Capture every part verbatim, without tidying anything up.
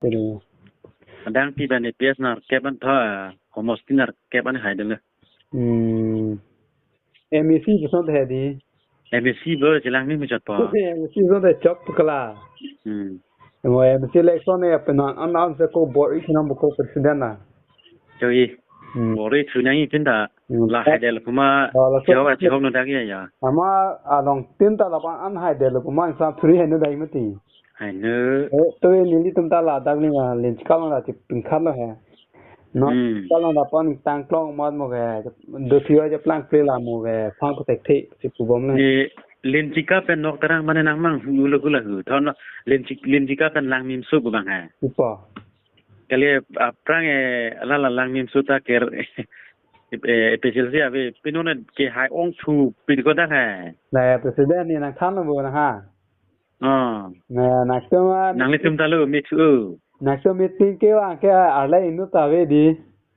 Pero. Adang pi ban A P S nerkep an tho, homosti nerkep an hai dolo. Hmm. M A C puson the di. M A C bo chelang ni muchot po. M A C puson the chok pukala. Hmm. Mo M A C election ne apenan an an se ko bor-i chinam ko president na. Choi. Hmm. Bor-i chunang i pinda. Hmm. La hai del kuma. Oh, la so. Chewa chehok no dak ya ya. Ama along tin ta lapan an hai del kuma sa thuri hai no dai mati. Hai no. Eh, to nelitum ta ladak ni, ah, Linchika along la chipingkhat lo he. No, Hmm. Linchika along lapan tangklong mat mo ke. Do thiwa je plang ple la mo ke. Phang ko tek the si pu bom le. Ni Linchika pen Nokterang mane nangmang hu lo kula hu. Thon Linchik-, Linchika pen Langmimso pu bang hai. Ipo. Kali aphrang, eh, ala la Langmimso ta ker, eh, A P H L C ave pinone ke hai ongthu pin ko dak hai. La president ni nangthan lo bo na ha. Oh. Na, nangtum a Nanglitum ta lo mithu. Nangtum meeting kevang ke arlai inut ta ave di.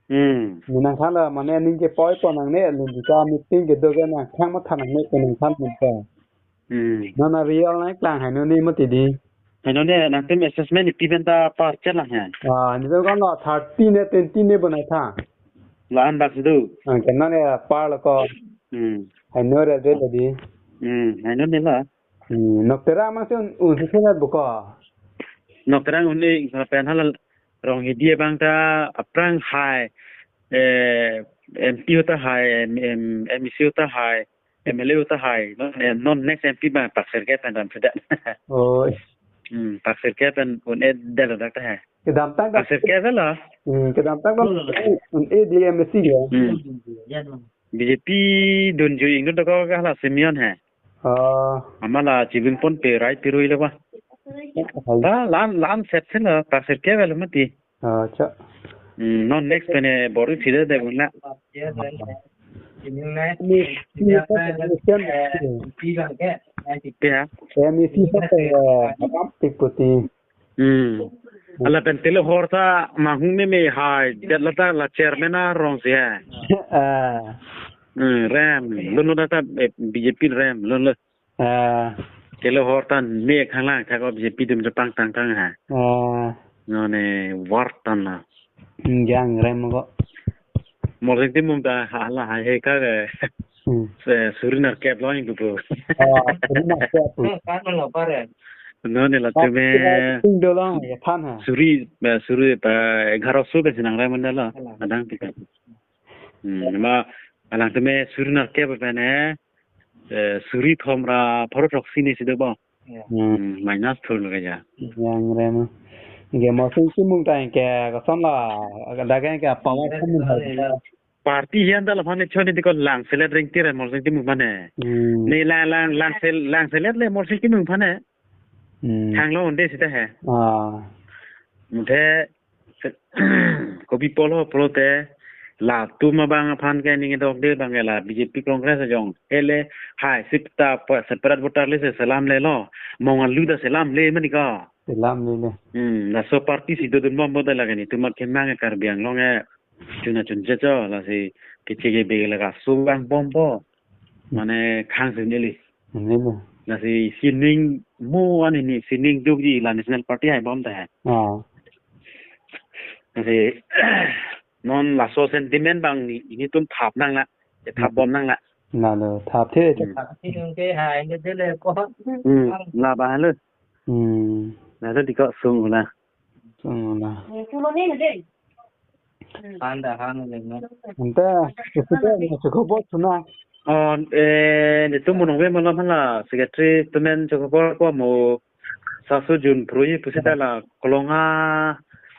Hmm. Ni nangthan lo mane ning kepoi po nangne Linchika meeting kedo ke nangthan ma than nangne ke nangthan mo ke. Hmm. Nana real nangklang hai no ni mati di. Hai no ne nangtum assessment ni pi pen ta par chet lang hai. Ah, ni to kan lo thirty ne twenty ne bo nangthan. La-an bak si do. Ah, kena ne par lo ko. Hmm. Hai no re de di. Hmm, hai no ne la. Hmm, Nokterang mang si un, un si sunat buko. Nokterang un-e, pen hala Ronghidi abang ta aphrang hai, eh, M P ahut ta hai, M, M, M A C ahut ta hai, M L A ahut ta hai, no, eh, non next M P ba Pak Sirkep pen dam sudah. Oh. Hmm, Pak Sirkep pen un-e del dak ta hai. Kedamtang dak. Pak Sirkep lo. Hmm, kedamtang dak. Un-e di M A C ya. Hmm. B J P dunjui ingdun dako ke hala Simeon he. Oh. Amat la chibin pon pe rai pirui le ba. Hai. La la-an la-an set se la Pak Sirkep lo mati. Oh, cha. Hmm, non next pen e bor-i sida de guna. Ni, ni, Pe ha? M A C sa ke, eh, apam pik puti. Hmm. Ala pen tele hor ta mahung meme hai, det la ta la chairman arong si hai. Ah. Hmm, rem, lun lun ta, eh, B J P rem, lun lun. Ah. Tele hor ta ne khanglang ta ko B J P dum japang tang tang hai. Ah. No ne war tan na. Hmm, jang rem ko. Morsing Timung ta hala hai he ka ke. Hmm. Se suri nerkep lo ingku po. Ah, suri nerkep po. Eh, kan lo pare. No ne la Ah, teme suri nerkep dolo ya than ha. Suri, eh, suri pa egaroso ke sinang rai mandala. Alang. Adang tika. Hmm, ma alang teme suri nerkep pa ne. Eh, suri thom ra pharo throksi ni si do bo. Ya. Hmm. Hmm, minus thur lo ke ja. Jang rem. Ke Morsing Timung ta ke koson la, dak ke power Ya, thom ya, ha. Ya. Party hian ta la phane choni dikon lang selet ring tir Morsing Timung mane. Hmm. Ne lang lang lang sel lang selet le Morsing Timung phane. Hmm. Thang lo unde sita he. Ah. Muthe se-, kopi pulo pulote latum abang aphan ke ning dok de bang la B J P Congress ajong. Ele hai sip ta pa separate voter list selam le lo. Mong alu ta selam le mani ka. Selam le le. Hmm, laso party si dodun bom bo da lagani. Tuma kemang e Karbi Anglong e. Chuna chun che cho, lasi kichi ke be la ka subang bom bo. Mane khang si neli. Neli mo. Lasi sining mo ani ni sining duk ji la National Party hai bom ta hai. Ah. Lasi non laso sentiment bang ni ilitum thap nang la. Thap bom nang la. Na lo, thap the. Hmm. Thap the ke hai ne de le ko. Hmm. La ba lo. Hmm. Na lo di ko sung la. Sung la. Hmm, chulo ni ne de. Anda han le na. Anta, kita ni cukup bot suna. Oh, eh, netum monong ve malam hala secretary tumen cukup bot ko mo sasu June pro ye pusi ta la Kolonga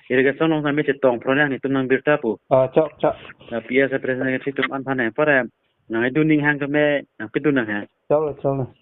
irrigation along kami chetong pro ne netum nang birta pu. Ah, chok, chok. Na P S president secretary tum an phane pare nang idun ning hang kame nang pidun nang ha. Chok, chok.